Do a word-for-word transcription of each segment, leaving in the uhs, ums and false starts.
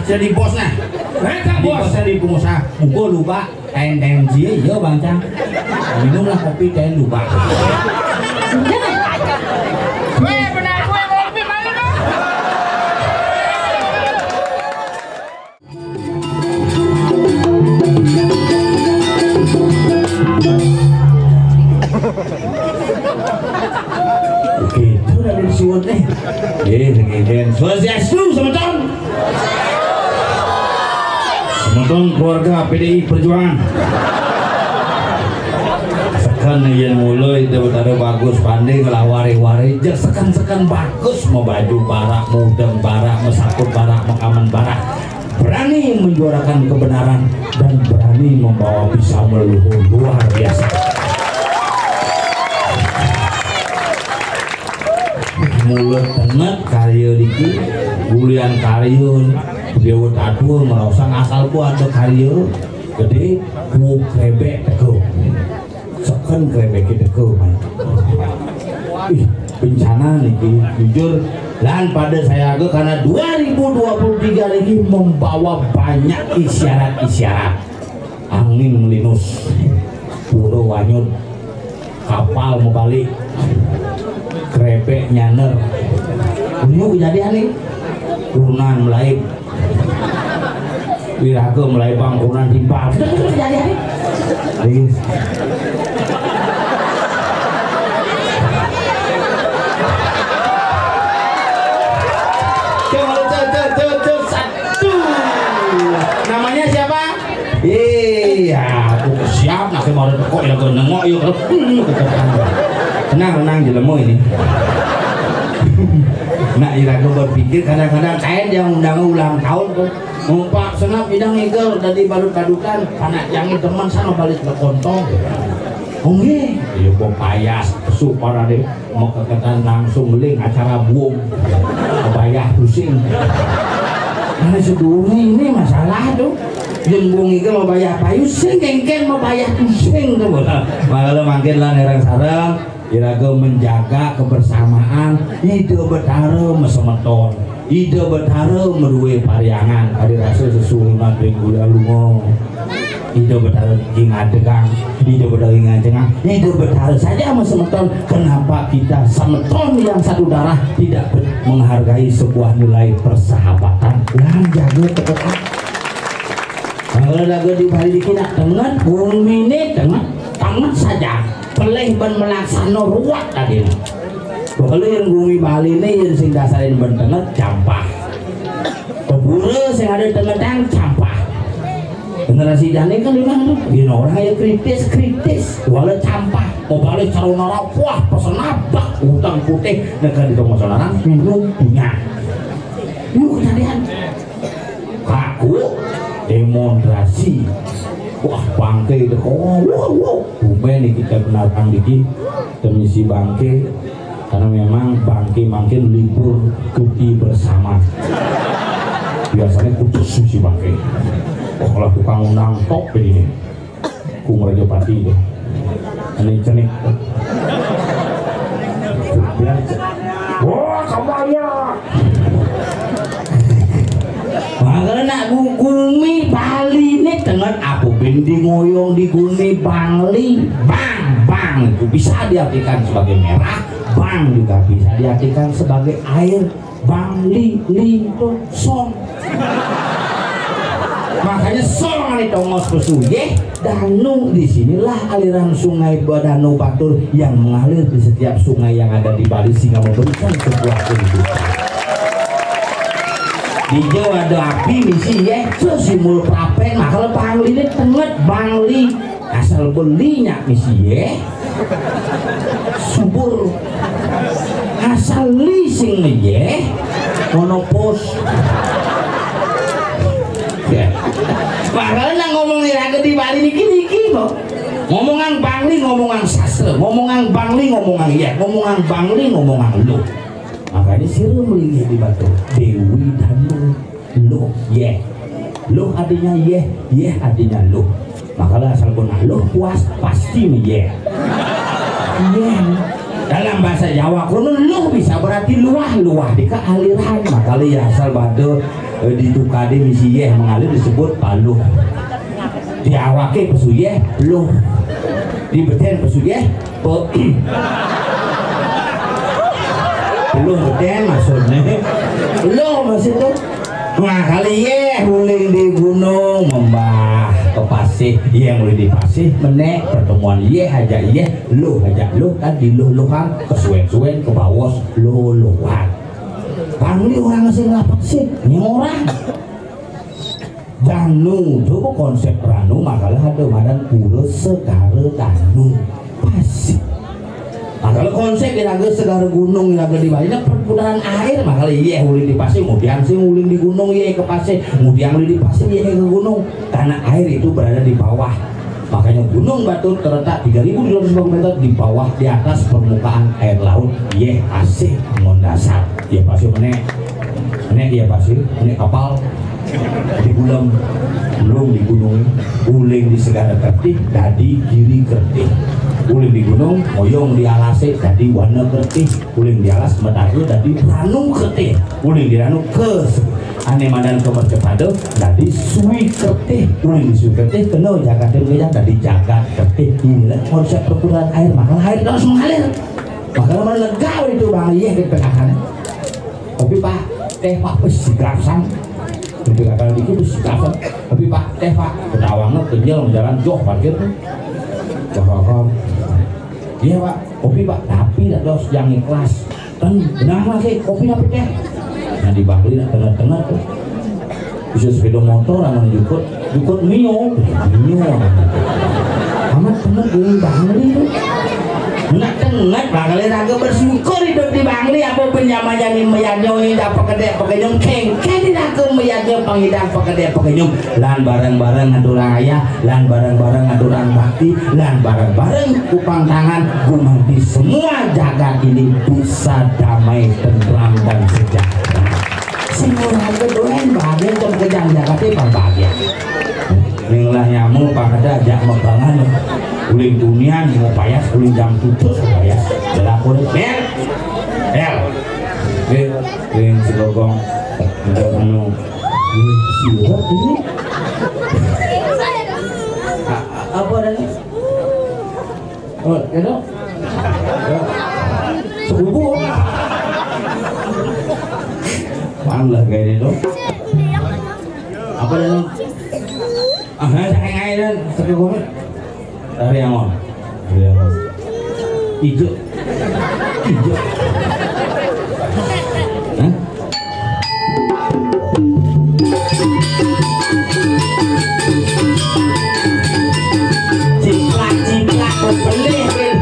Jadi bos nah. Eh, tak bos. Di bos jadi pengusaha. Mukul lupa. Tenteng cie, iya, Bang Cang. Minumlah kopi, teh, lupa. Weh, benar gue kopi malu dong. Oke, itu udah dari siwon nih. Iya, segini. Swastiastu, semeton. Semeton keluarga P D I Perjuangan. Seken yen mulai Ida Betara bagus pandai ngelah wari-wari, jeg seken-seken bagus, mau baju barak, mudeng barak, mesakut barak, mekamen barak. Berani menjuarakan kebenaran dan berani membawa pisau leluhur luar biasa. Mulut tenget karya niki, bulian karya, dewa tatua ngerosang asal ku ada karya gede, ku krebek teko. Seken krebek teko, man. Ih, bencana niki, jujur. Dan pada saya ke karena dua ribu dua puluh tiga ini membawa banyak isyarat-isyarat. Angin melinus, pura wanyut, kapal mau balik, kerepek nyaner. Ini kejadian nih, urunan melaib, wiraga melaib bang, urunan timpal. Itu, itu kejadian nih. Please. Coba, coba, coba, coba, satu. Namanya siapa? Iya, aku siap, nak kemarin kok ya gue nengok yuk, kalau hmm, gitu kan. Tenang, tenang, jelema ini. Nak ira gue berpikir kadang-kadang kain yang undang ulang tahun tuh. Ngumpak senap bidang igel dari badut-badutan, panak jangi teman sama balik ke kontong. Oh nggih, iya kok payas, pesu para deh. Mau keketan langsung link acara buung. Bayah pusing. Mana seduri ini masalah tuh. Jembung itu mau bayah payu, sing kengken mau bayah pusing tuh. Malah makin lah nerang sarang. Iraga menjaga kebersamaan. Ida Betara mesemeton. Ida Betara meduwe pariangan. Kadi rasa sesuhunan ring gula lunga. Ida Betara ing adegang, Ida Betara ing ancengang, Ida Betara saja sama semeton. Kenapa kita semeton yang satu darah tidak ber- menghargai sebuah nilai persahabatan dan jaga kedekat? Kalau lagu di Bali dikira tenget, gumine tenget, tenget saja. Pelih ben melaksana ruwet tadi. Kalau yang gumi Bali ini yang sing dasarin ben tenget, campah. Kebura sing ada tengetang, campah. Generasi jane kan lima tuh, gini orang ya kritis, kritis, wala campah, mau balik calon orang, wah, pesen apa? Utang putih, negara di tengah orang, minum punya. Yuk, kejadian. Kaku, demonstrasi. Wah, bangke itu, wah, wah, wah. Tumben nih kita kenalkan dikit, temisi bangke, karena memang bangke makin libur cuti bersama. Biasanya khusus si bangke. Oh, kalau tukang undang top ini. Ku Merajapati deh. Ini cenik. Wah, kampanye. Makanya nak gu- gumi Bali ini tenget apa ben di ngoyong di gumi Bangli, bang, bang itu bisa diartikan sebagai merah, bang juga bisa diartikan sebagai air. Bangli, li, to, song. Makanya song ane tongos pesu, yeh, danu. Disinilah aliran sungai Badanu Batur yang mengalir di setiap sungai yang ada di Bali sehingga memberikan sebuah kehidupan. Di Jawa ada api misi, yeh, so simul prapen, makanya Bangli ini tenget Bangli. Asal belinya misi, yeh. Subur. Asal li sing, yeh. Monopos. Ya. Padahal nang ngomong iraga di Bali niki niki kok. Ngomongan Bangli, ngomongan sastra, ngomongan Bangli, ngomongan, ya, ngomongan Bangli, ngomongan lu. Makanya sira mlingih di Batur, Dewi Danu, Luh, Yeh. Luh artinya yeh, yeh artinya luh. Makanya asal pun luh puas pasti yeh. Yeh. Dalam bahasa Jawa kono luh bisa berarti luah, luah di kealiran. Makanya ya asal pada Di tukadé misi yéh mengalir disebut paluh. Di awaké pesu yéh, luh. Di bedén pesu yéh, pe. Peluh bedén maksudné. Luh maksud to. Nah, kali yéh uling di gunung, membah ke pasih, yéh uling di pasih, menék pertemuan yéh ajak yéh, luh ajak luh, kan diluh-luhan, kesuén-suén, kebaos, luh-luhan. Pangli orang sing lapet sih, nyé orang. Danu, coba konsep Ranu, makalah ada madan pura segara Danu. Pas. Makalah konsep iraga segara gunung, iraga di Bali, nah, perputaran air, makalah yéh uling di pasih, kemudian sing uling di gunung, yéh ke pasih, kemudian uling di pasih, yéh ke gunung. Karena air itu berada di bawah. Makanya Gunung Batur terletak tiga ribu tujuh ratus lima puluh meter di bawah, di atas permukaan air laut. Yéh pasih ngondasar. Yéh pasih menék. Menék yéh pasih, menék kapal. Di gulem, ulung di gunung, uling di segara kertih, dadi giri kertih. Uling di gunung, moyong di alasé, dadi wana kertih. Uling di alas, mataga, dadi ranu kertih. Uling di ranu, ke ané madan ke mercapada, dadi sui kertih. Uling di sui kertih, kena jagaté mengejang, dadi jagat kertih. Inilah konsep perputaran air, maka air terus mengalir. Maka mana lega itu bang, iya, kita katakan. Kopi, Pak. Téh, Pak, wis sigasan. Kopi kakak dikit wis sigasan. Kopi, Pak. Téh, Pak. Ketawangnya kenyal jalan joh parkir tuh. Cakap. Iya, Pak. Kopi, Pak. Tapi dak dos yang ikhlas. Kan benar lagi kopi tapi téh. Nah, di Bangli nak tengah-tengah tuh. Bisa sepeda motor amun jukut, jukut Mio. Mio. Amat temen di Bangli tu. Nak tenget Bangli raga bersyukur hidup di Bangli, apa penjamajan ni meyadnyo ini apa kedek apa kenyong kengken di raga meyadnyo pangidang apa kedek apa kenyong. Lan bareng-bareng ada orang ayah, lan bareng-bareng ada orang bakti, lan bareng-bareng kupang tangan gumanti semua jagat ini bisa damai, tentram dan sejahtera. Semua raga doain bahagia untuk pekerjaan jagat ini bahagia. Ning lah nyamu pang ada ajak mebangan. Uling tunian mau payas, uling jam tujuh mau payas. Bela kulit bel. Bel. Oke, uling segogong. Udah anu. Ini sirup ini. A- a- apa adanya? Oh, ya dong. Ya. Sepupu. Mana kayak ini dong? Apa adanya? Ah, saya kayak ini, tapi gue dari yang mau. Dari yang mau. Ijo. Ijo. Hah? Ciplak-ciplak, bebelih, Win.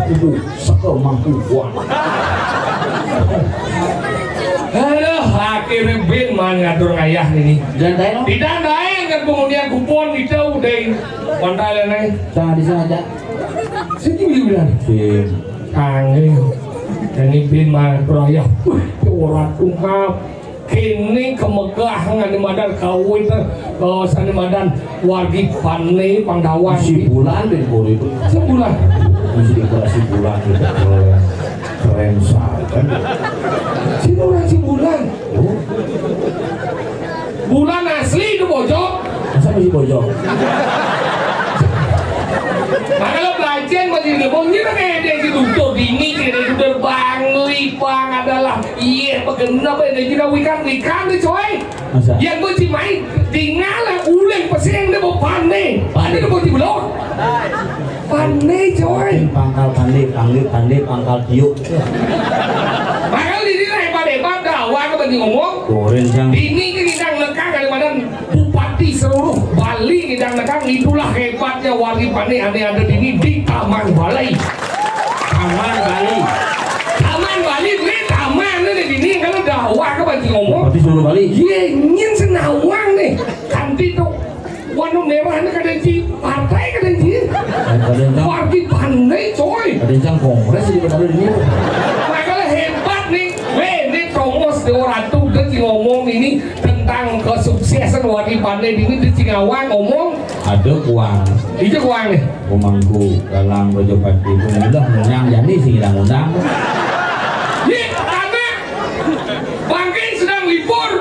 Tubuh, saka mangku buang. Aduh, akhirnya bin man ngatur ngayah ini. Jantai no. Tidak lain kan penghunian kupon kita udah pantai lenai. Jangan disengaja. Sini bilang. Sini. Kangen. Ini bin man ngatur ngayah. Wih, orang tungkap. Kini kemegahan ane madan kawit, eh, sane madan wargi pane Pangdawang. Si bulan deh, Bor, itu. Sebulan. Mesti dekorasi bulan gitu. Keren, keren sekali, kan? Sini orang si bulan. Oh. Bulan asli itu bojok. Masa masih bojok? Makanya belajar masih lebong gitu kayak dia gitu. Tuh, dini kayak dia udah bangli, bang adalah. Iya, begenep ya, dia wikan-wikan deh, coy. Masa? Yang gue cimai, tinggal lah, uleng pesing deh, mau pane. Pane. Pane deh, mau dibelok. Pane, coy. Pangkal pane, pangkal pane, pangkal tiuk. Makanya di sini hebat-hebat, dah, awal ke bagi ngomong. Goreng, Jang. Ini kan kita ngekang Kalimantan. Bupati seluruh Bali ngidang nekang, itulah hebatnya wargi pane ane ada dini di Taman Balai. Taman Bali. Taman Bali, ini taman ini dini, kalau dakwah ke bagi ngomong. Bupati seluruh Bali. Ye, nyin senawang nih. Kanti tuh. Warna merah ini kadang ci, partai kadang ci. Kadang, Jang. Wargi pane, coy. Kadang, Jang, kongres di Betara dini. Makanya hebat nih. Weh, ini Tongos Dewa Ratu, dia ci ngomong ini tentang kesuksesan wargi pane dini di Singawang ngomong. Ada kuang. Itu kuang nih. Pemangku dalam Rajapati itu mudah menyang jani sing undang-undang. Nih, karena bangke sedang libur.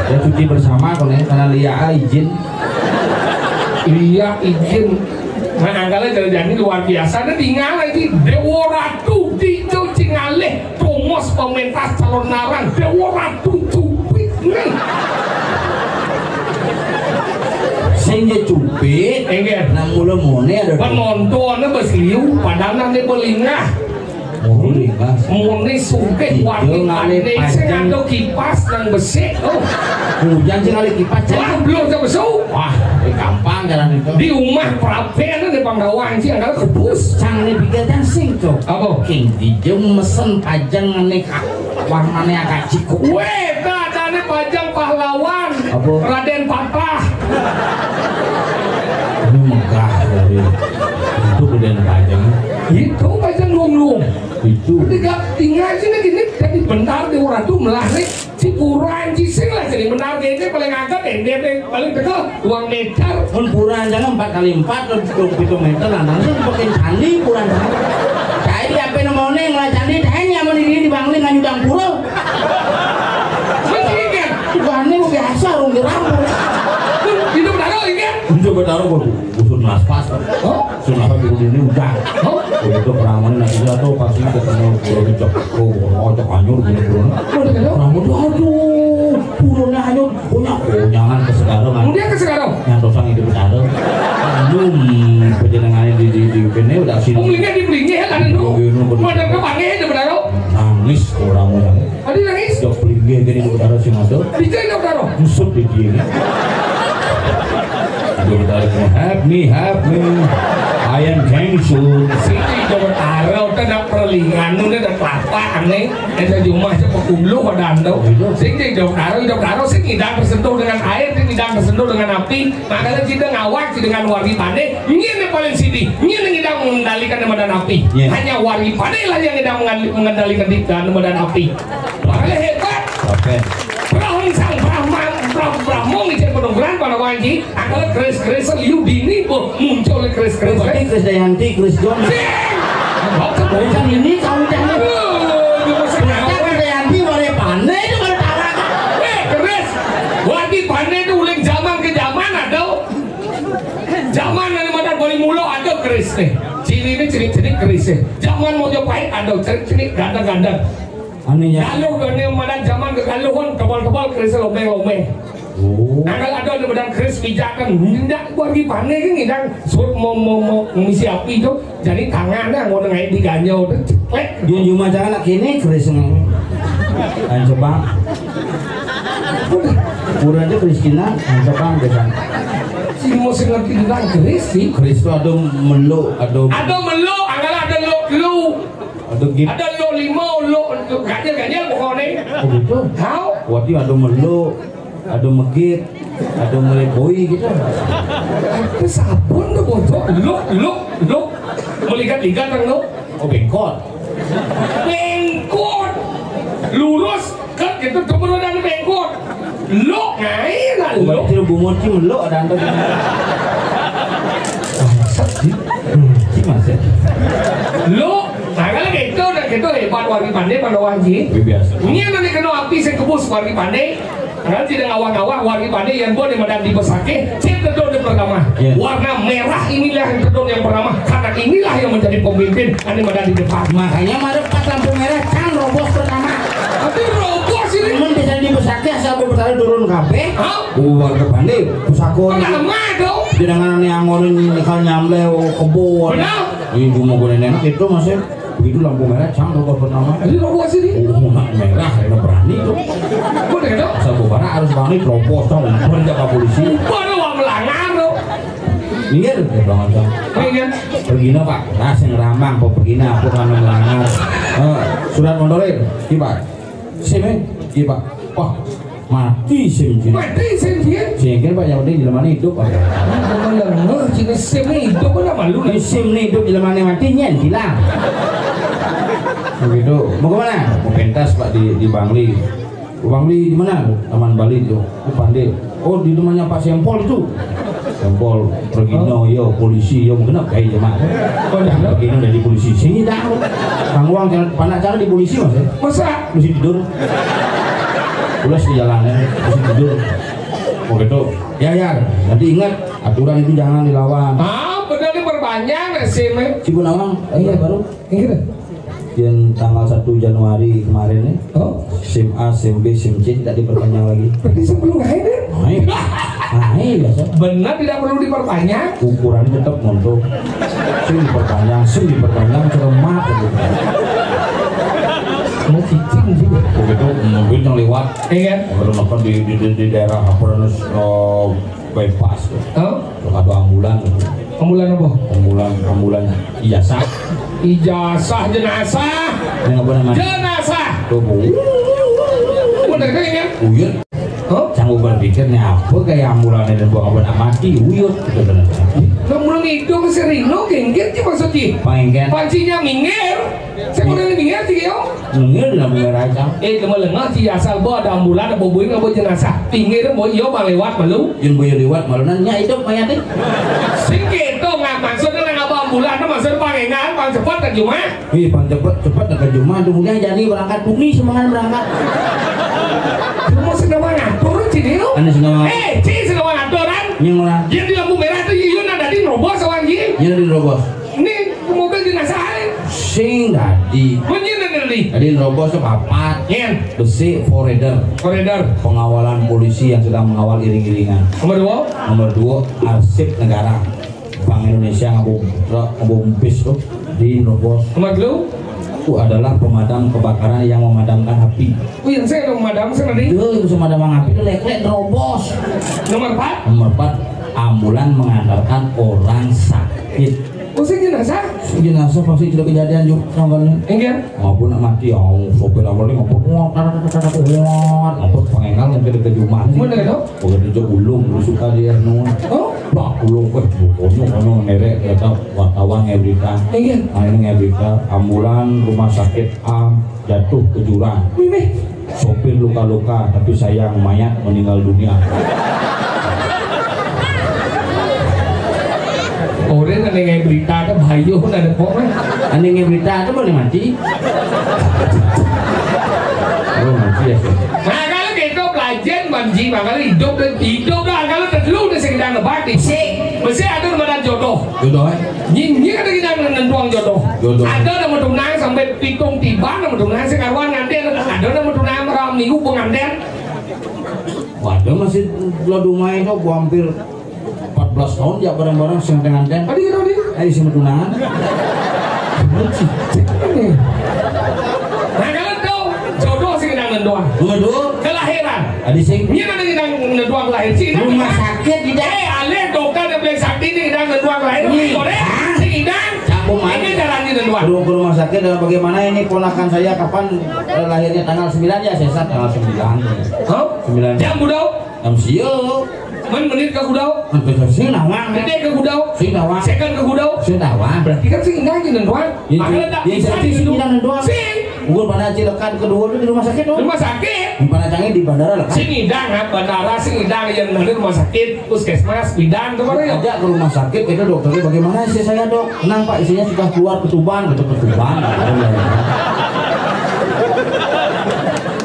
Ya cuti bersama kalau yang karena Lia izin. Lia izin. Nah, angkala jadi luar biasa. Ada tinggal lagi Dewa Ratu di Cingaleh. Tongos pementas calon narang Dewa Ratu Cupit nih. Sing je cupit, enggak. Nang mula mone ada penontonnya bes liu, padahal nanti belingah. Oh, belingah. Mone sugih wargi pane sing ada kipas nang besik. Oh. Hujan sing ada kipas. Wah, belum ke besuk. Wah, gampang jalan itu. Di rumah prapen ada Pangdawang sih, ada kebus. Jangan dipikir dan sing, Cok. Apa? King Dijung mesen pajang ane warnane agak ciku. Weh, katanya pajang pahlawan. Apa? Raden Patah. Ini megah dari itu Raden Pajang. Itu pajang luang-luang. Itu. Tiga tinggal sini gini, jadi bentar di orang tuh melah nih. Cipuran cising lah, jadi benar gede paling angkat, ende paling dekat, uang meter. Mun puran jangan empat kali empat, terus pitung meter, lanang sih pakai candi puran. Saya di apa namanya ngelah candi, saya nyaman di sini di Bangli nganyudang pura. Betul kan? Bukannya biasa, rung geram. Itu benar kan? Itu benar kok. Usun ngelas pas. Oh? Usun apa di ini udah. Oh? Itu perawan nanti jatuh pasti ketemu burung cok. Oh, oh, cok anyur gini burung. Udah gitu. Perawan tuh, aduh, burungnya anyur. Punya, oh, jangan ke Sekarang. Kemudian ke Sekarang. Yang tosang itu benar. Belum, penjenengan di, di, di, ini udah sini. Pelinggih, di pelinggih, ya, kan itu. Pelinggih, itu benar. Madam ke panggih, itu benar. Nangis orang-orang. Adi nangis? Jok pelinggih gini di Betara sing ada. Di sini, Betara. Busuk di dia. Aduh, Betara, help me, help me. I am cancer. Sini, Jok Betara, udah nak perlingan, udah nak kelapa, aneh. Ada di rumah, siapa kulu pada anda. Sini, Jok Betara, Jok Betara, sini tidak tersentuh dengan air, sini tidak tersentuh dengan api. Makanya kita ngawak dengan wargi pane, nyene paling sidi, nyene ngidang mengendalikan Madan Api. Iya. Hanya wargi pane lah yang ngidang mengendalikan di dalam Madan Api. Makanya hebat. Oke. Brahma sang Brahma, Brahma, Brahma ngijin penunggulan pada wanji, angkala keris-keris liu dini boh muncul keris-keris. Berarti Krisdayanti, Krisjon. Sing! Bukan ini, kau jangan. Aduh, itu mesti Krisdayanti, wale pane itu kalau tarak. Eh, keris. Wargi pane itu uling zaman ke zaman ada. Zaman ane madan bali mula ada keris nih. Ciri ini ciri-ciri keris nih. Zaman Mojopahit ada ciri-ciri gandeng-gandeng. Ane ya. Galuh ane madan zaman kegaluhan tebal-tebal keris lomeng-lomeng. Oh. Angkal ada ane madan keris pijakan. Ndak wargi pane kan ngidang sur mau mau mau ngisi api itu. Jadi tangannya mau dengai di ganjau tu ceklek. Dia cuma jangan nak kini keris ni. Dan coba. Kurang tu keris Cina, dan coba dia kan. Si mau sing ngerti tentang keris sih. Keris tu ada meluk, ada. Ada meluk, angkal ada luk lu. Gitu. Ada lo lima, lo untuk ganjil-ganjil pokoknya. Oh gitu. Tahu? Waktu ada melo, ada megit, ada meleboi gitu. Itu sabun tuh bocor. Lo, lo, lo. Melihat-lihat kan lo. Oh, bengkot. Bengkot. Lurus, kat gitu, temen udah bengkot. Lo, ngain lah lo. Berarti lo bungut sih, lo ada anda. Bangsat sih. Hmm, sih, Mas, ya. Lo, nah, kalau gitu, udah gitu hebat, wargi pandai pada wajib. Biasa. Ini yang nanti kena api, saya kebus wargi pandai. Kan tidak ngawang-ngawang, wargi pandai yang boleh madan di besake, cek kedua di pertama. Iya. Warna merah inilah yang kedua yang pertama, karena inilah yang menjadi pemimpin, ini madan di depan. Makanya mari pas lampu merah, cang robos pertama. Tapi robos ini. Cuman bisa di besake, asal bertaruh turun kafe. Hah? Warga pandai, pusako. Pertama dong. Jangan yang ngorin, kalau nyamle, oh, kebun. Benar. Ini cuma gue nenek itu masih. Begitu lampu merah, cang robos pertama. Jadi robos ini. Oh, nak merah, karena berani tuh. Bener dong. Sabubara harus berani, robos, cang, umpan jaga polisi. Baru wah melanggar tuh. Minggir, ya, Bang Anto. Minggir. Pergi na, Pak. Nah, sing rambang, Pak, pergi na, aku kan melanggar. Eh, surat mondorin, gimana? Sini, gimana? Wah, mati sim jin. Mati sim jin. Sing kan, Pak, yang penting jelemane hidup, Pak. Bener, sini sim ini hidup, mana malu nih? Sim ini hidup, jelemane mati, nyen, gila. Begitu. Mau kemana? Mau pentas, Pak, di, di Bangli. Bangli di mana? Taman Bali itu. Oh, Bangli. Oh, di rumahnya Pak Sempol itu. Sempol, pergi no, yo, polisi, yo, mungkin apa ya, Mak? Oh, iya. Pergi no dari polisi. Sini dah. Kang Wang, jangan, panak cara di polisi, Mas, ya? Masa? Mesti tidur. Pulas di jalannya, mesti tidur. Oh, gitu. Ya, ya, nanti ingat, aturan itu jangan dilawan. Ah, benar, diperpanjang, sim, eh. Sibuk nawang, iya, baru. Iya. Yang tanggal satu Januari kemarin nih, oh, sim A, sim B, sim C tidak diperpanjang lagi. Berarti sebelum akhir ya? Naik. Naik, biasa. Benar, tidak perlu diperpanjang. Ukurannya tetap montok. Sim diperpanjang, sim diperpanjang, cermat gitu. Mau cicing sih. Begitu, mobil yang lewat. Iya kan? Mobil apa di, di, di, di daerah apa, eh, bypass tuh. Hah? Tuh, ada ambulan tuh. Ambulan apa? Ambulan, ambulan ijazah. Ijazah jenazah. Yang apa namanya? Jenazah. Tuh, Bu. Bener kan, ya? Uyut. Hah? Sanggup berpikir nih apa kayak ambulan itu buang apa nak mati, uyut gitu, bener. Nah, mulai itu ke Serino, gengget sih maksudnya. Penggen. Pancinya minggir. Saya mau nanya minggir sih, yo. Minggir lah, minggir aja. Eh, cuma lengah sih, asal bawa ada ambulan, ada boboin, ada jenazah. Pinggir, mau iyo, bang lewat malu. Yang boyo lewat malu, nanya itu mayatnya. Sing gitu, nggak maksudnya nggak bawa ambulan, maksudnya pangengan, bang cepat ke Jumat. Wih, bang cepat, cepat ke Jumat, tuh mungkin jadi berangkat, bumi semangat berangkat. Kamu senang ngatur, sini lu. Anda senang. Eh, ci senang ngatur, kan? Yang orang. Yang di lampu merah tuh, iya, ada di robos, awan, gini. Yang di robos. Ini mobil jenazah, eh. Sing tadi. Menyen tadi. Tadi nerobos tuh papat. Nyen. Besi forader. Forader. Pengawalan polisi yang sedang mengawal iring-iringan. Nomor dua. Nomor dua, arsip negara. Bank Indonesia ngabung, ngabung bis tuh di nerobos. Nomor dua. Itu adalah pemadam kebakaran yang memadamkan api. Oh, yang saya ada pemadam, saya tadi. Itu, itu pemadam api itu lek-lek nerobos. Nomor empat. Nomor empat, ambulan mengantarkan orang sakit. Oh, sing jenazah? Jenazah pasti tidak kejadian juga, kawan. Enggak. Ngapa nak mati, ya, sopir awalnya ngapa, ngapa, ngapa, ngapa, pengenal mungkin ke Jumat sih. Bener, toh? Begitu juga ulung, lu suka dia, nu. Oh? Bah, ulung, eh, pokoknya kono ngerek, ya, tahu, wartawan nge berita. Enggak. Nah, ini nge berita, ambulan rumah sakit A jatuh ke jurang. Wih, wih. Sopir luka-luka, tapi sayang mayat meninggal dunia. Orang ada ngai berita tu, bayu pun ada pok, eh. Ada ngai berita tu boleh mati. Oh, mati ya, sir. Nah, kalau gitu, pelajaran banji, nah, kalau hidup, hidup dah, kalau terlalu dah sekedar lebat, bisi. Bisi ada mana jodoh. Jodoh, eh? Nyi, nyi ada kita nentuang jodoh. Jodoh. Ada nama tunang sampai pitung tiba nama tunang sekarang nanti ada nama tunang malam minggu pengantin. Waduh, masih lo dumai itu, gua hampir empat belas tahun ya bareng-bareng sing pengantin. Tadi kita di. Eh, sing tunangan. Nah, kalau tahu jodoh sih kita nentuang. Jodoh. Kelahiran. Ada sing. Nyi ada kita nentuang lahir sih. Rumah sakit tidak. Eh, alih dokter dan belik sakti ni kita nentuang lahir. Nyi. Boleh? Hah? Sing idang. Campur mati. Ini jalan ni nentuang. Rumah Sakit, eh, bagaimana ini ponakan saya, kapan, eh, lahirnya? Tanggal sembilan ya, sesat tanggal sembilan. Hah? Sembilan. Jam kudu? Jam sieun. Men menit ka kudu? Hampir sing nawang. Detik ka kudu? Sing nawang. Second ka kudu? Sing nawang. Berarti kan sing indah jeung nentuan. Iya, makanya tak iya, bisa iya, di iya, iya, nentuan. Sing. Ukur pada cilekan kedua tuh di rumah sakit tuh. Rumah sakit. Pada canggih di bandara lah kan. Sing indah, nah, bandara sing indah yang dari rumah sakit. Puskesmas, bidan tuh mana ya? Ajak ke rumah sakit, itu dokternya, "Bagaimana istri saya, Dok?" "Tenang, Pak, istrinya sudah keluar ketuban," gitu, ketuban.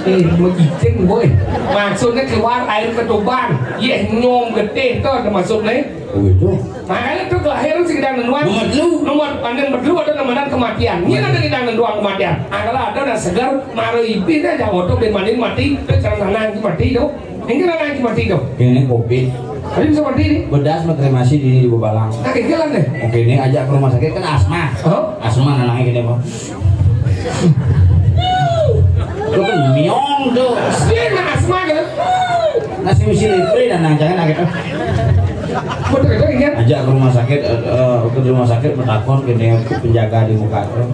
Eh, mau cicing, boy. Maksudnya keluar air ketuban. Yeh, nyom getih tuh ada maksudnya. Oh, gitu. Makanya tuh kelahiran si gedang nenduan. Nomor telu. Nomor panen berdua ada nemenan kematian. Ini ada gedang nenduan kematian. Angkala ada dan segar, maro ipin aja oto ben manin mati, itu cara nanang mati tuh. Ini kan anak cuma tidur. Ini covid. Tadi bisa mati ini. Bedas mah kremasi di, di Bebalang. Nah, kayak jalan deh. Oke, ini ajak ke rumah sakit kan asma. Hah? Asma nanangnya gini, Bang. Lu kan miong tuh. Dia mah asma gitu. Nasi misi lipri dan nanjangnya gitu. Betul, betul, iya. Ajak ke rumah sakit, eh, eh, ke rumah sakit, metakon gini, penjaga di muka tuh.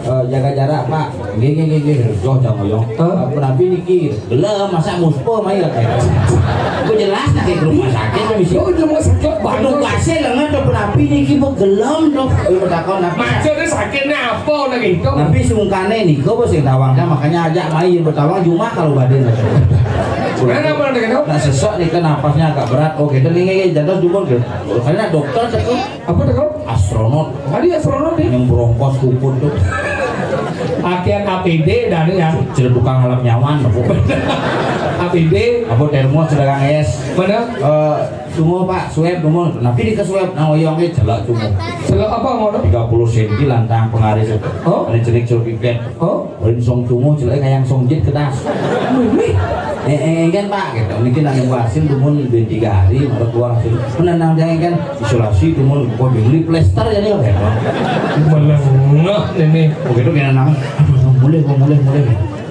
Eh, jaga jarak, Pak. Nggih, nggih, nggih, nggih. Joh, jangan ngoyong. Hah? Eh, punapi niki? Gelem, masa muspa mai ya, kayak. Aku jelas nak ke rumah sakit, permisi. Oh, rumah sakit, Pak. Aduh, kasih lengan tuh punapi niki, Bu, gelem tuh. Ayo, bertakon, apa? Maksudnya sakitnya apa, nak gitu? Tapi sungkane nih, gue sing tawang kan, makanya ajak main bertawang cuma kalau badan. Kenapa, nak gitu? Nah, sesek nih, kan napasnya agak berat. Oh, gitu nih, nih, jantos jumur, gitu. Karena dokter, cek. Apa tuh, kau? Astronot. Tadi astronot nih. Yang berongkos kupon tuh. Pakaian A P D dari ya. Cil tukang alap nyawan, Bu. A P D. Apa termos dagang es? Mana? Eh, cuma, Pak, swab dulu. Tapi di ke swab, nah, oyongnya celak cuma. Celak apa, ngono? Tiga puluh senti lantang pengaris itu. Oh? Ada cerik cerik ikan. Oh? Rin song cunguh, celai kayang song jit kedas. Mimi. Eh, eh, kan, Pak, gitu. Niki nang yang hasil dumun ben tiga hari, mara keluar hasil. Menenang jangan kan, isolasi dumun, kok beli plester jadi, gitu. Melengah ini. Begitu kena nang, aduh, mulai, mulai, mulai.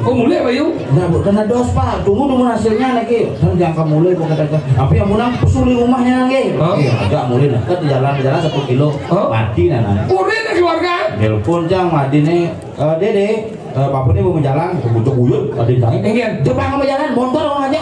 Oh, mulai apa, yuk? Enggak, Bu, kena dos, Pak. Tunggu dumun hasilnya lagi. Dan jangka mulai, Bu, kata, tapi yang menang pesuli rumahnya lagi. Hah? Iya, agak mulai, nah. Kan jalan-jalan satu kilo, hah? Mati, nah, nah. Kurir ke keluarga? Nelpon, Jang, mati nih. Eh, Dede, eh, Bapak ini mau jalan, butuh uyut, ada yang tanya. Iya. Coba kamu jalan, motor kamu aja.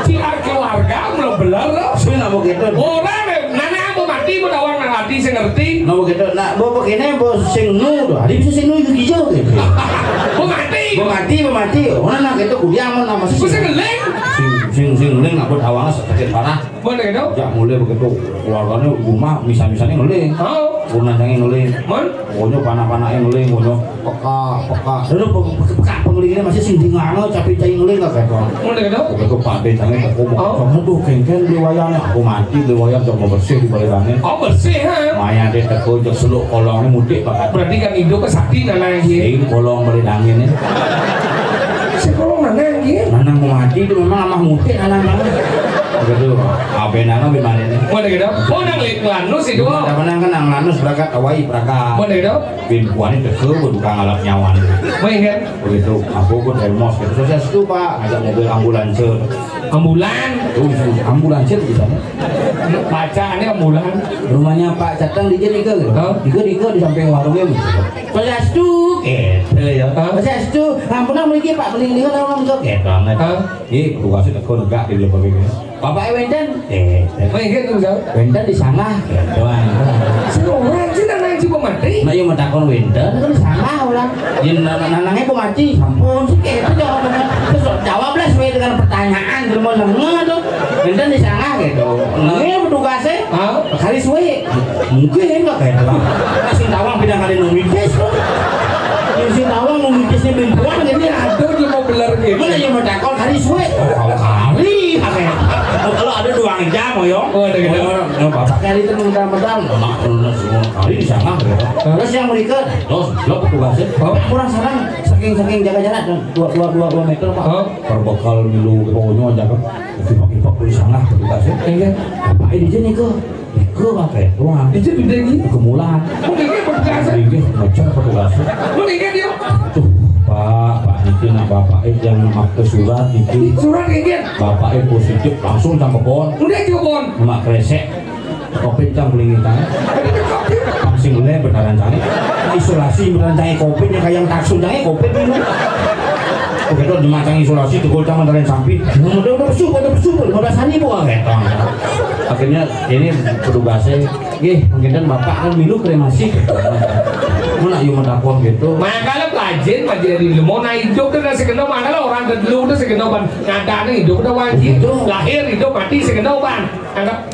Si keluarga belum bener loh. Saya nggak mau gitu. Orang deh, mana aku mati, mau tawang nang hati, saya ngerti. Nggak mau gitu. Nah, mau begini, mau sing nu tuh. Ada bisa sing nu juga hijau gitu. Mau mati. Mau mati, mau mati. Mana gitu, kuliah mana masih. Bisa ngeling. Sing, sing, sing ngeling, nggak buat awalnya sakit parah. Mana gitu? Ya, mulai begitu. Keluarganya rumah, misal-misalnya ngeling. Oh. Pun nanjangnya ngeling. Mon? Pokoknya panak-panaknya ngeling, pokoknya peka, peka. Lalu pe-, pe-, peka pengelingnya masih sing dingano, tapi cai ngeling nggak kayak apa. Mana gitu? Begitu Pak Dé, cangnya teko, oh, kamu tuh kengken beli wayangnya. Aku mati beli wayang, coba bersih di balirannya. Oh, bersih, ha? Maya dia teko, jok seluk kolongnya mudik, Pak. Berarti kan hidup ke sakti, nah, nah, iya. Sing kolong beli dangin ya. Si kolong, nah, nah, iya. Mana mau mati itu memang amah mudik, anak-anak. Begitu, Pak. Apa yang nana gimana ini? Mana gitu? Oh, nang lek lanus itu. Apa nang kan nang lanus berangkat, awai berangkat. Mana gitu? Bin kuani teko, bukan ngalap nyawan. Mana gitu? Begitu, aku pun hermos gitu. Sukses tuh, Pak. Ada mobil ambulans. Ambulan. Tuh, ambulans di sana. Bacaannya ambulan. Rumahnya Pak Catang di Jen Ike gitu. Hah? Ike, Ike di samping warungnya gitu. Swastiastu, gitu ya. Hah? Swastiastu, ampun, mriki Pak, beli ini kan orang gitu. Gitu banget. Hah? Ih, tugasnya tekun enggak di belakang ini. Bapak wénten? Eh, wénten tuh, Sal. Wénten di sana. Doang. Sing orang sih nang Cibomati. Nah, yang mau takon wénten kan di sana orang. Yang nang-, nanangnya kok mati, sampun sih kayak itu jawabannya. Terus jawablah sesuai dengan pertanyaan, belum mau nengah tuh. Wénten di sana gitu. Nengah petugasnya. Hah? Kali suwe. Mungkin enggak kayak itu. Nah, sing tawang pindah kali numitis tuh. Yang sing tawang numitisnya bintuan jadi ada di mau belar gitu. Mana yang mau takon hari suwe? Oh, kalau hari, pakai. Oh, kalau ada dua jam, oh, yo. Oh, ada gitu. Oh, oh, bapak kali itu minta medal, lemak terus semua hari di sana, gitu. Terus yang mereka, terus lo petugasnya, oh, kurang sarang, saking-saking jaga jarak, dua, dua, dua, dua meter, Pak. Oh. Berbekal milu, pokoknya aja, kan. Ipak-ipak di sana, petugasnya. Iya. Bapak ini aja nih, ke. Ike pakai tuan. Itu gede nih. Kemulan. Mau gede petugas. Gede macam petugas. Mau gede dia. Tuh, Pak, Pak, niki nak bapak itu yang pakai surat niki. Surat gede. Bapak itu positif, langsung sama pon. Udah itu pon. Cuma kresek. Covid cang paling cang. Pang sing oleh bentaran cang. Isolasi bentaran cang covid, ya kayak taksun cang covid ini. Begitu jemaah cang isolasi, tegul cang bentaran sampi. Udah, udah besuk, udah besuk, lima belas hari buang ya. Akhirnya ini petugasnya, "Nggih, mungkin bapak kan milu kremasi." Mana yuk mendakwa gitu. Makanya pelajin, pelajin di ilmu, nah hidup tuh nasi kena, makanya orang kedulu tuh segeno ban, nyatanya hidup udah wajib. Gitu. Lahir, hidup, mati segeno ban. Anggap.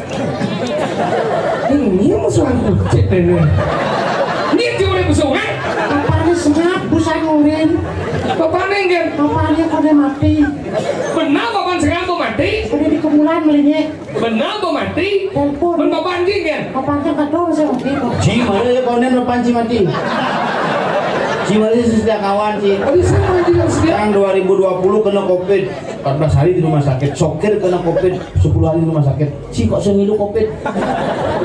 Ini musuhan kucit ini. Ini cuma musuhan. Bapaknya senyap, busan ngurin. Bapaknya enggak. Bapaknya kode mati. Benar bapak sekarang tuh mati. Kode di kemulan melinya. Benar tuh mati. Telepon. Ben bapak anjing kan. Bapaknya kadang saya mati kok. Ji, mana ya konen bapak anjing mati? Ji, mana sih sejak kawan, Ji? Aduh, saya mati yang sedia. Yang dua ribu dua puluh kena covid, empat belas hari di rumah sakit. Sokir kena covid, sepuluh hari di rumah sakit. "Ci, kok sing milu covid?"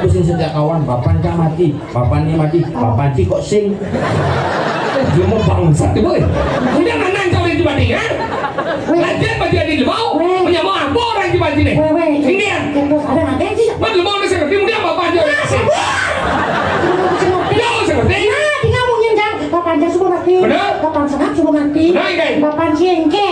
Terus sing sejak kawan, "Bapak cang mati, bapak ini mati, bapak ci kok sing." Dia mau bangsat tuh, boy. Udah mana yang cawin mati, ya? Latihan baju di mau, punya mau apa orang di baju nih? Weh, weh. Ini ya. Terus ada nanti sih. Buat lu mau nasi lebih mudah bapak aja. Nah, sebut. Lu nasi lebih. Nah, tinggal mungkin kan, bapak aja subuh mati. Benar. Bapak sehat subuh mati. Benar, Kak. Bapak ci engke.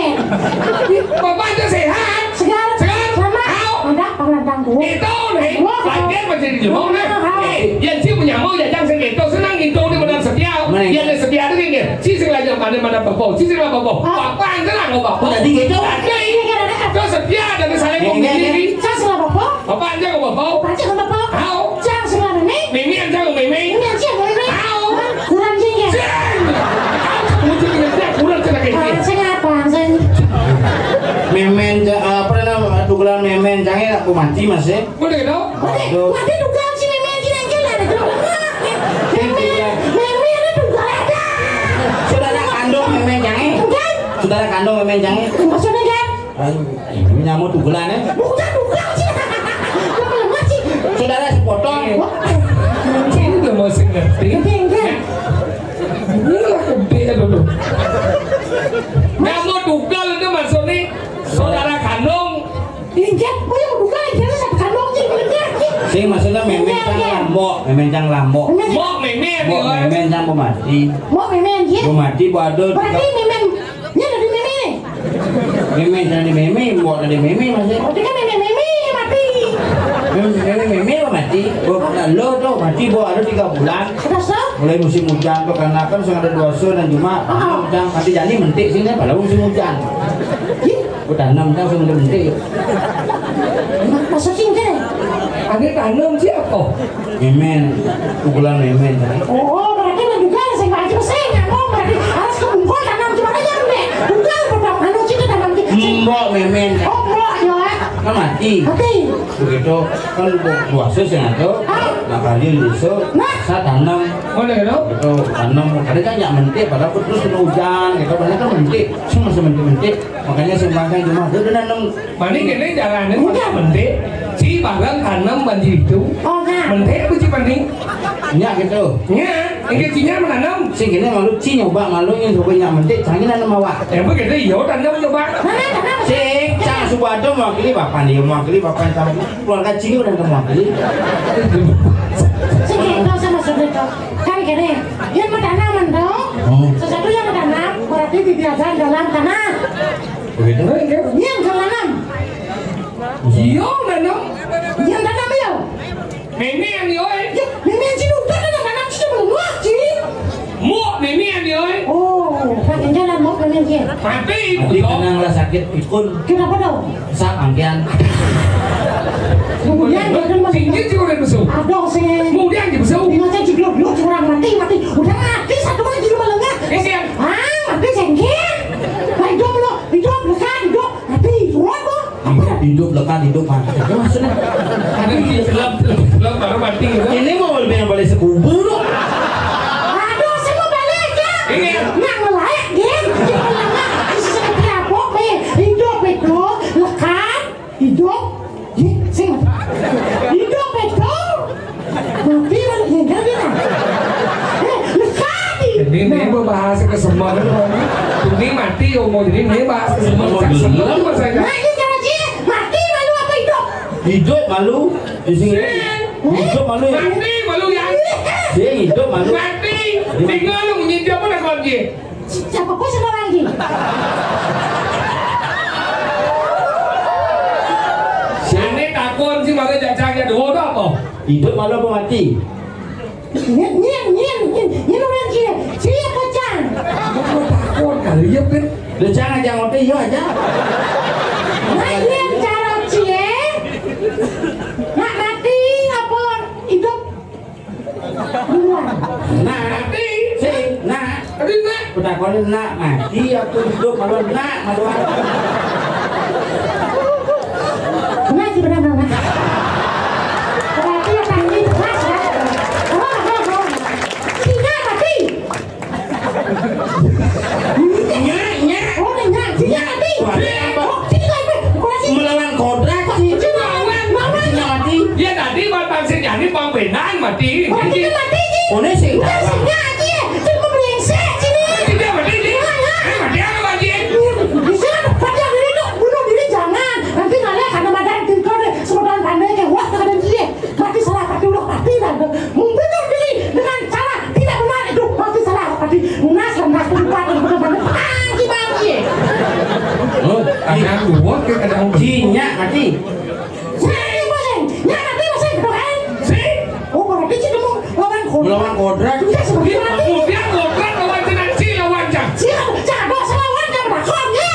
Bapak aja sehat. Segar. Segar. Selamat. Au. Ada pengelantang tuh. Itu nih. Wah, latihan masih di rumah, nah. Wah. Eh, ya, ci punya mau ya, jangan segitu. Senang gitu, di benar setia. Mana? Ya, setia tuh gini. Ci sing lajang pada mana bapak. Ci sing bapak. Ah. Bapak aja lah, nggak bapak. Jadi gitu. Ada ini kan ada. Tuh setia, ada misalnya mau gini. Saya salah bapak. Bapak aja nggak bapak. Bapak aja nggak bapak. Au. Cang salah ini. Mimi aja nggak mimi. Mimi aja nggak mimi. Au. Hah? Kurang sih ya. Cang. Au, kamu cuma kerja, kurang cerita kayak gini. Ah, saya apa? Saya Memen, ca-, apa namanya, tugelan memen, cangnya aku mati, Mas, ya. Boleh, dong? Boleh. Aduh. Mati tugelan si memen, si nengkel ada tuh. Memen, memen ada tugelan ada. Saudara kandung memen, cangnya. Bukan. Saudara kandung memen, cangnya. Maksudnya, kan? Aduh, ini nyamuk tugelan, ya. Bukan, bukan, sih. Kenapa lemah, sih? Saudara sepotong. Wah. Ini udah mau ngerti. Ngerti, enggak? Inilah gede dulu. Nyamuk tugal itu maksudnya saudara kandung. Injak, oh, yang bukan, jadi satu kandung, sih, bener, sih. Sing maksudnya memen cang lambok, memen cang lambok. Memen. Mbok memen, mbok memen cang mbok mati. Mbok memen, ya. Mbok mati, mbok ada. Berarti memen, ya, dari memen. Memen dari memen, mbok dari memen, Mas. Berarti kan memen, memen, ya, mati. Memen, memen, memen, mbok mati. Mbok, lo tuh mati, mbok ada tiga bulan. Terus, tuh? Mulai musim hujan tuh, karena kan sudah ada dua dan cuma hujan, nanti jadi mentik sini, padahal musim hujan. Ih. Aku tanam, kan, sudah mentik. Masa singkir? Ada tanam siapa? Memen, pukulan memen. Oh, berarti mah juga sing baju sing, anu, berarti harus ke bungkul tanam, cuma aja, Mbak. Bukan, bukan, anu, situ tanam, sing. Mbok memen. Oh, mbok, ya. Kan mati. Mati. Begitu, kan bu-, buasa sing ada. Ah. Nah, kali itu, nah, saya tanam. Oh, gitu? Gitu, tanam. Kadang kan nyak mentik, padahal aku terus kena hujan, gitu. Padahal kan mentik, cuma sementik-mentik. Makanya sing makan cuma, "Udah nanam." Mani kene carane, enggak, mentik. Si barang tanam banjir itu. Oh, enggak. Mentik apa, Ci, mani? Nyak gitu. Nyak, engke cinya menanam. Sing kene malu, Ci, nyoba malu, yang coba nyak mentik, cangin nanam awak. Ya, begitu, iya, tanam coba. Mana tanam? Sing, cang subuh ada mewakili bapak nih, mewakili bapak yang tahu. Keluarga Ci ini udah mewakili. Sing kene, sama sudah tuh. Kan kene, dia mau tanaman tuh. Oh. Sesuatu yang tanam, berarti dibiarkan dalam tanah. Begitu. Iya, yang tanam. Iya, tanam. Yang tanam, iya. Meme yang yo, eh. Ya, meme yang sini udah tanam, tanam sini belum, Ci. Mbok meme yang yo, eh. Oh, pakai jalan mau meme, Ci. Mati, mati betul. Karena ngelah sakit pikun. Kenapa dong? Sak mangkian. Kemudian dia kan masih tinggi juga udah besar. Aduh, sih. Kemudian dia besar. Dia masih juga, dia kurang mati, mati. Udah mati satu lagi di rumah lengah. Iya. Ah, mati sengkir. Nah, hidup lo, hidup, besar, hidup. Mati, kuat lo. Hidup, hidup, lekat, hidup, mati. Itu maksudnya. Ada di film, film, film baru mati gitu. Ini mau lebih yang balik sekubur lo. Aduh, saya mau balik aja. Iya. Nang layak, Gen. Jangan lama. Seperti apa, Be? Hidup itu lekat, hidup. Ih, sing. Hidup itu. Mati malah, ya, enggak, enggak. Eh, lekat. Ini, ini bahasa kesemua. Ini mati, umur ini, ini bahasa kesemua. Kesemua, maksudnya. Nah, ini cara dia. Mati malu apa hidup? Hidup malu. Di sini. Sing. Idup malu. Mati malu ya. Sing idup malu. Mati. Tinggal lu munyi dia pun nak lagi. Siapa pun sama lagi? Sini takon si mara jajang ya dua apa? Idup malu apa mati? Nyen, nyen, nyen, nyen, nyen orang kia. Cia pocang. Aku takut kali ya, Pin. Udah jangan, jangan ngopi, yuk aja. Nah, nyen cara cie. Nak mati apa hidup? Duluan. Nah, mati. Sing, nah. Tadi nak. Udah kau nak mati, aku hidup malu nak, malu. Benar sih, benar, benar. Berarti yang tadi ini pas, ya. Oh, oh, oh. Tiga mati. Nyak, nyak. Oh, nyak. Tiga mati. Wah, apa? Oh, tiga mati. Kurang sih. Melawan kodrat sih. Tiga mati. Mama. Tiga mati. Dia tadi buat bangsa jadi pampenan mati. Oh, tiga mati sih. Boleh sih. Udah sih, nyak aja. Cuma brengsek sini. Tiga mati sih. Iya, iya. Eh, mati apa mati? Bisa, pada diri tuh bunuh diri jangan. Nanti ngalah karena badan tingkar deh. Semedan pandai ke wah, kadang dia. Mati salah pati ulah pati dah. Membunuh diri dengan cara tidak benar itu mati salah pati. Munas, munas, tempat yang benar-benar pangki-pangki. Oh, ada dua ke ada orang. Jinyak mati. Saya yang pasang. Nyak mati pasang kedok, eh? Si? Oh, berarti cik nemu lawan kodrat. Lawan kodrat. Iya, seperti mati. Kemudian kodrat lawan jenang, si lawan jang. Siap, cakap dosa lawan jang, bakal, ya.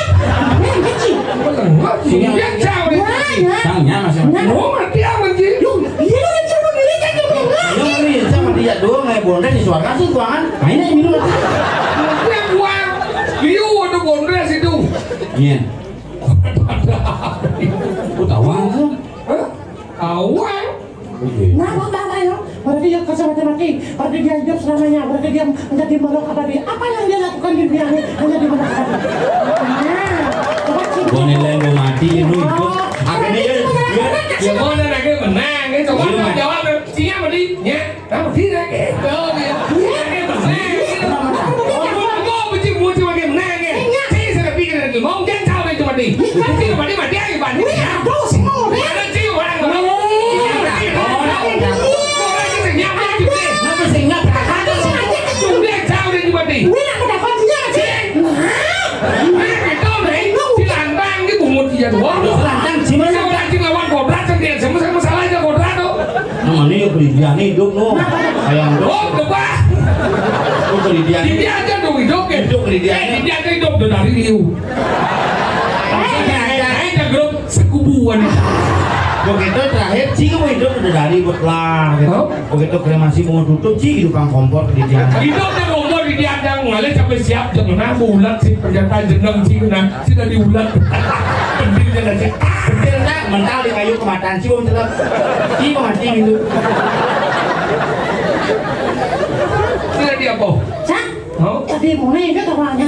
Ini kecil. Betul. Dia jauh. Wah, ya. Sang, nyak masih. Nah. Oh, mati amat sih. Lu, iya, lu yang cuma diri kan, dia bilang, "Nggak." Iya, lu yang sama dia doang, kayak bonda di suarga sih, tuangan. Mainnya ini dulu. Yang buang. Liu ada bonda situ. Iya. Aku tahu. Hah? Tahu, eh? Oke. Nah, Bapak, Bapak, ya. Berarti dia kerja mati-mati. Berarti dia hidup selamanya. Berarti dia menjadi makhluk abadi. Apa yang dia lakukan di dunia ini menjadi makhluk abadi. Nah, coba sih. Gua nilai mau mati, lu hidup. Oh, akhirnya dia, dia, dia mau dan akhirnya menang, ya. Coba. Iya, jawab, Mas. Jawab, ya. Siap, mati. Ya. Kamu tidak gitu, dia. Dia menang, gitu. Kamu benci, benci, makin menang, ya. Iya. Saya sudah pikir lagi. Mau jangan tahu itu mati. Iya. Itu mati, mati, ayo, mati. Iya, terus, mau, ya. Ada sih orang, orang. Iya. Orang itu nyampe gitu. Kenapa sih nggak bertahan? Terus aja. Sudah tahu itu mati. Iya, aku dapat senjata, sih. Nah. Nah, itu, Rey. Si lantang, dia bungut dia tuh. Lantang, si mana? Si orang si lawan kodrat, sendiri. Sama, sama salah aja kodrat, tuh. Nah, ini ya beri dia nih hidup, no. Kayak Oh, coba. Lu beri dia. Di dia aja dong hidup, ya. Hidup beri dia. Eh, di dia aja hidup, udah dari liu. Saya, saya, saya grup sekubuan. Begitu terakhir, cium hidup udah dari buat lah, gitu. Hah? Begitu kremasi mau tutup, ci, hidup kang kompor di dia. Hidup dia kompor di dia, yang ngalir sampai siap, jangan nang bulat sih, pernyataan jeneng, ci, nah, sudah diulat. Pentilnya aja. Pentil, nak, mental di kayu kematan, ci, belum celep. Ci, mati gitu. Sudah dia apa? Cak, Hah? Tadi mulai itu tuh orangnya.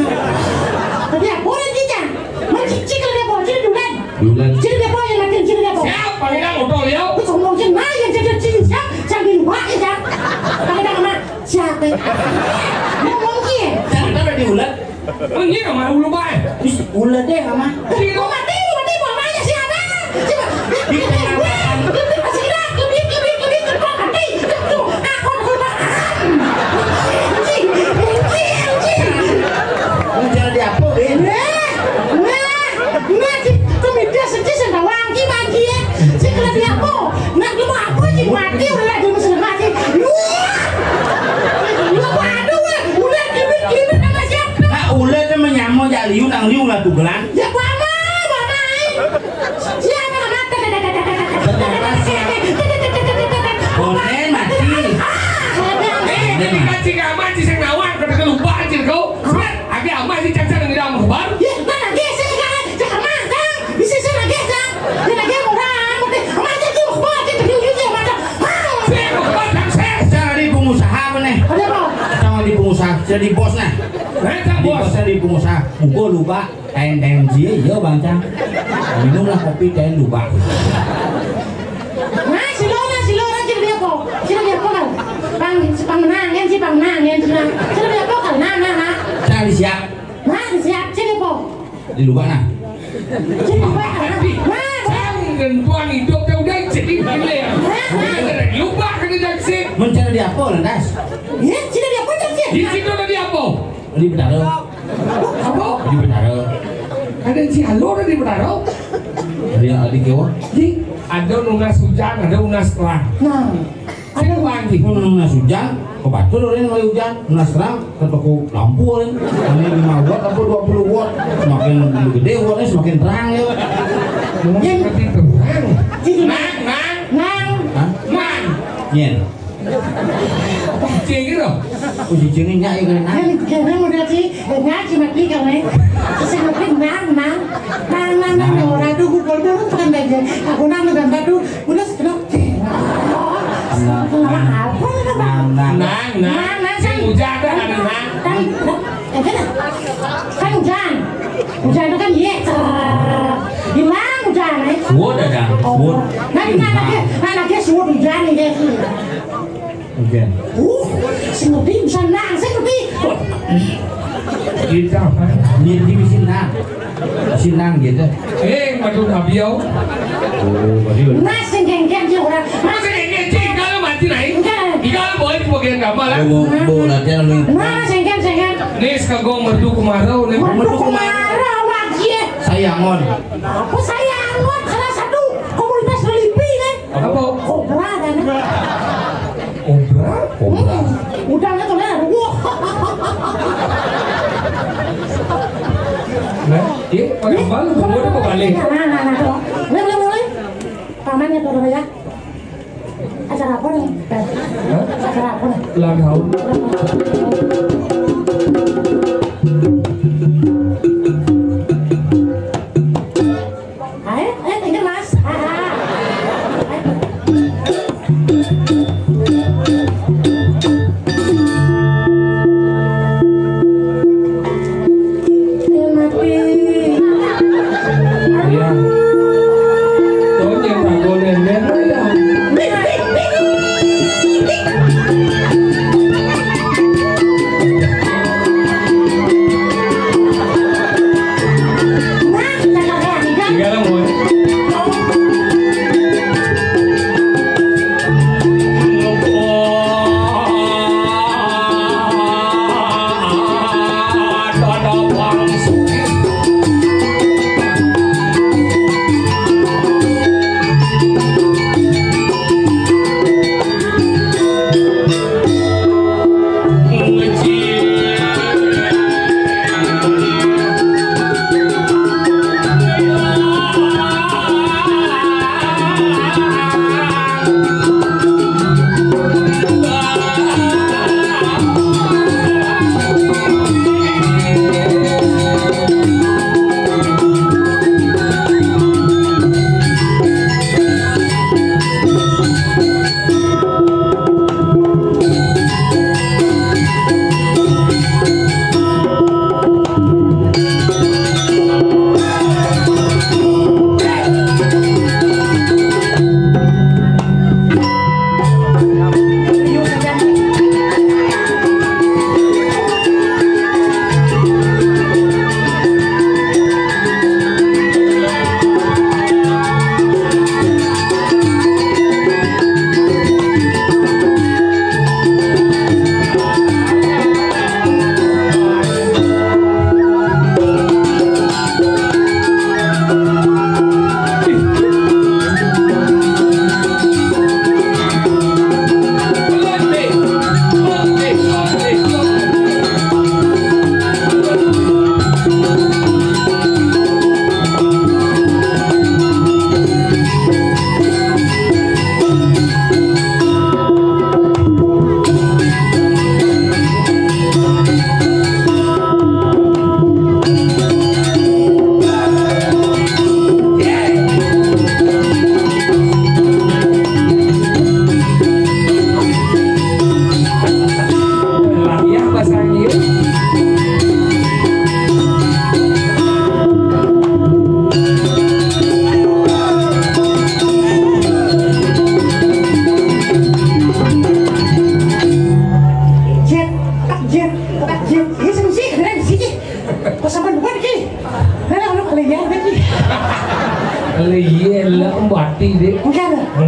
Tadi apa orang kita? Mana cik, cik, dia apa? Cik, duluan. Duluan. Cik, dia apa yang makin cik, dia apa? Siapa yang udah liau? Aku ngomong cik, nah, yang jadi cik, siap, cak di luar, ya, cak. Pakai nama siapa? Ngomong cik. Jangan taruh di ulat. Ini nama ulu bae. Wis, ulat deh, Mama. Cik, mau mati, mau mati, mau mati, siapa? Cik, Di tengah makan. Lebih, lebih, lebih, lebih, lebih, lebih, lebih, lebih, lebih, lebih, Lu jangan diapo, Din. Nah, nah, nah, si komedi sedih sing bawang ki, Bang, ki. Sing kena diapo? Nah, lu mau apa, sing mati, udah lah, dia mesti mati. Wah! Lu apa, aduh, weh, udah, kibit, kibit, sama siapa? Nah, udah, dia menyamo, ya, liu, nang liu, lah, tugelan. Ya, apa, apa, eh? Siapa, apa? Ternyata siapa? Bonen mati. Eh, ini kan si Kaman, si sing nawang, kena lupa, si kau. Agi ama si cacar ngira mukbar. Ya, mana dia sih, kan? Cakap mantap. Bisa sih lagi, kan? Dia lagi orang, mati. Mati tuh, mati tuh, dia, dia, mati. Ah! Saya mukbar dan saya. Saya di pengusaha apa nih? Ada apa? Sama di pengusaha, jadi bos nah. Nah, tak Di bos. bos, saya di pengusaha. Mukul lupa, kain kain dia, iya bang cang. Minumlah kopi kain lupa. Nah, si Lora, si Lora, si dia apa? Si dia apa kan? Bang, si Bang Menangan, si Bang Menangan, si Bang. Si dia apa kan? Nah, nah, nah. Cari siap. Nah, siap, si dia apa? Di lupa nah. Si dia apa kan? Nah, nah. Jangan tuang hidup, dia udah jadi gila ya. Nah, nah. Udah ada hidup, Mencana di apa, lantas? Ya, sini di apa, Cak? Di situ tadi apa? Di Betara. Apa? Di Betara. Ada si Alor di Betara? Ada, ada kewa? Di, ada nunas hujan, ada nunas terang. Nah, ada wangi. Nunas hujan, kebatul orang mulai hujan. Nunas terang, kan toko lampu orang. Ini lima watt apa dua puluh watt. Semakin gede wattnya, semakin terang ya. Mungkin lebih terang. Nang, nang. Nang. Hah? Nang. Nyen. Cicing gitu. Oh, cicing ini nyai kena. Kan, kan udah sih, ngaji mati kan, eh. Sing mati nang, nang. Nang, nang, nang, nang. Orang tuh kumpul dulu kan aja. Aku nang dan batu, udah sebentar. Nang, nang. Apa, apa? Nang, nang. Nang, nang, sing hujan kan ada nang. Kan, eh, kan, kan hujan. Hujan itu kan, iya, cer. Hilang hujan, eh. Suwud ada, suwud. Nah, di mana dia? Mana dia suwud hujan, ini? Oke. Uh, si Nudi bisa nang, si Nudi. Gitu. Ini, ini bisa nang. Bisa nang gitu. Eh, madun abiau. Oh, berarti. Nah, sing genggen dia orang. Masa ini cing kalau mati naik? Enggak. Di kalau boleh bagian gambar lah. Mau, mau latihan lu. Nah, sing gen, sing gen. Nih, sekagong merdu kemarau nih. Merdu kemarau lagi ya. Sayangon. Apa sayangon? Salah satu komunitas relipi nih. Apa? Kobra kan? Kobra? Kobra. Hmm. Udah gitu lah. Wah. Nah, iya, pakai apa lu? Gua udah mau balik. Nah, nah, nah, nah. Boleh, boleh, boleh. Pamannya tuh dulu ya. Acara apa nih? Hah? Acara apa nih? Ulang tahun. Ayo, ayo, tinggal, Mas. Ah, ah. Ayo, mati. Iya. Tuh, yang tak boleh lihat.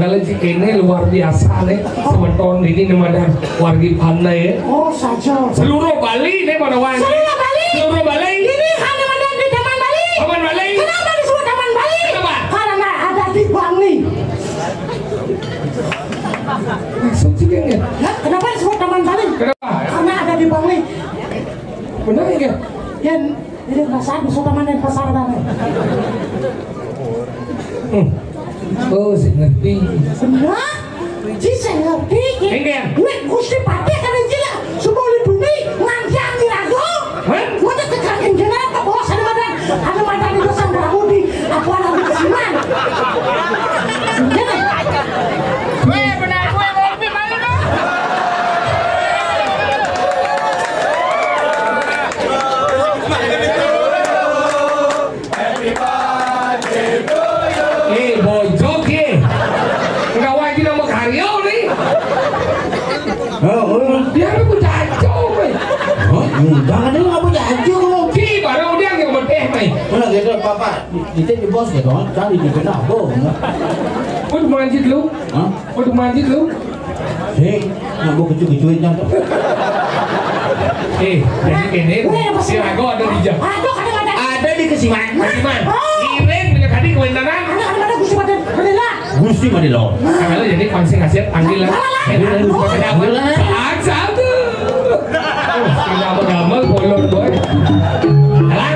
Kalau di kene luar biasa nih, semeton ini namadan wargi Pantai ya. Oh, saja. Seluruh Bali nih pada wani. Seluruh Bali. Seluruh Bali. Ini hanya namadan di Taman Bali. Taman Bali. Kenapa disebut Taman Bali? Kenapa? Karena ada di Bali. Maksud sih kan ya? Ya, kenapa disebut Taman Bali? Kenapa? Karena ada di Bali. Benar ya? Ya, ini pasar, bisa taman yang pasar kan? Hmm. Oh, saya ngerti. Benar? Ji saya ngerti. Enggak. Wih, Gusti Patih kan yang gila. Semua di bumi, nganjang di rago. Hah? Mau cek ke kaki jenderal, ke bawah sana, Madang. Ada Madang di dosa, Madang Budi. Aku anak di Siman. Iya, kan? Weh, benar gue, Bobby, malu, dong. Eh, bojok ye. Enggak wajib nama karyo nih. Oh, oh. Dia kan punya acau, weh. Hah? Enggak ada, nggak punya acau, kamu. Ki, baru dia yang medeh, weh. Mana gitu, Papa? Di, di, di bos gitu, cari di kena, bos. Kau manjit lu? Hah? Kau manjit lu? Hei, nak gua kecu-kecuin kan. Eh, jadi kene, si Rago ada di jam. Aduh, kadang-kadang. Ada di Kesiman. Kesiman. Oh. Iring dengan tadi kewenangan. Ada, ada, ada, Gusti Madela. Gusti Madela. Kalau jadi pangsi kasih panggilan. Lah, lah, lah. Jadi, lah, lah, lah. Saat satu. Oh, tidak bergambar, bolong, boy. Alah.